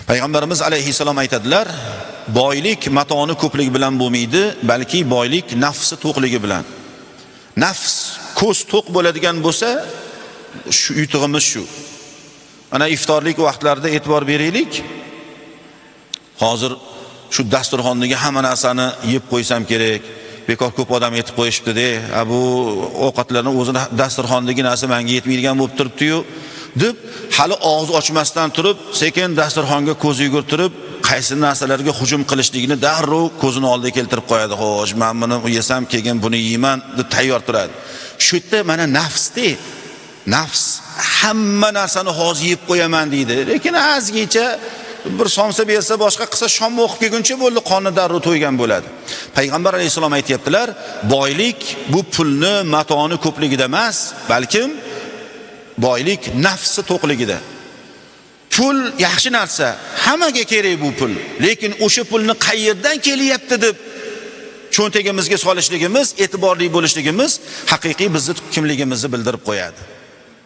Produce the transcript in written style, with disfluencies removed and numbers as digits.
Payg'ambarimiz alayhissalom aytadilar, boylik matoni ko'pligi bilan bo'lmaydi, balki boylik nafsi to'qligi bilan. Nafs ko'z to'q bo'ladigan bo'lsa, shu yutug'imiz shu. Ana iftorlik vaqtlarida e'tibor beraylik. Hozir shu dasturxondagi hamma narsani yeb qo'ysam kerak. Bekor ko'p odam yetib qo'yishibdi-de. Bu ovqatlarni o'zini dasturxondagi narsa menga yetmaydigan bo'lib turibdi-yu, deb hali og'iz ochmasdan turib, sekin dasturxonga ko'z yugurtirib, qaysi narsalarga hujum qilishligini darrov ko'zini oldiga keltirib qo'yadi. Xo'sh, men buni yesam, keyin buni yeyman deb tayyor turadi. Shu yerda mana nafsda, nafs hamma narsani hozir yeb qo'yaman deydi. Lekin ozgincha bir somsa bersa, boshqa qilsa, shomni o'qib kelguncha bo'ldi, qoni darrov to'ygan bo'ladi. Payg'ambar alayhissalom aytayaptilar, boylik bu pulni, matoni ko'pligida emas, balkim boylik nafsi to'qligida. Pul yaxshi narsa, hammaga kerak bu pul. Lekin o'sha pulni qayerdan kelyapti deb cho'ntagimizga solishligimiz, e'tiborli bo'lishligimiz haqiqiy bizni kimligimizni bildirib qo'yadi.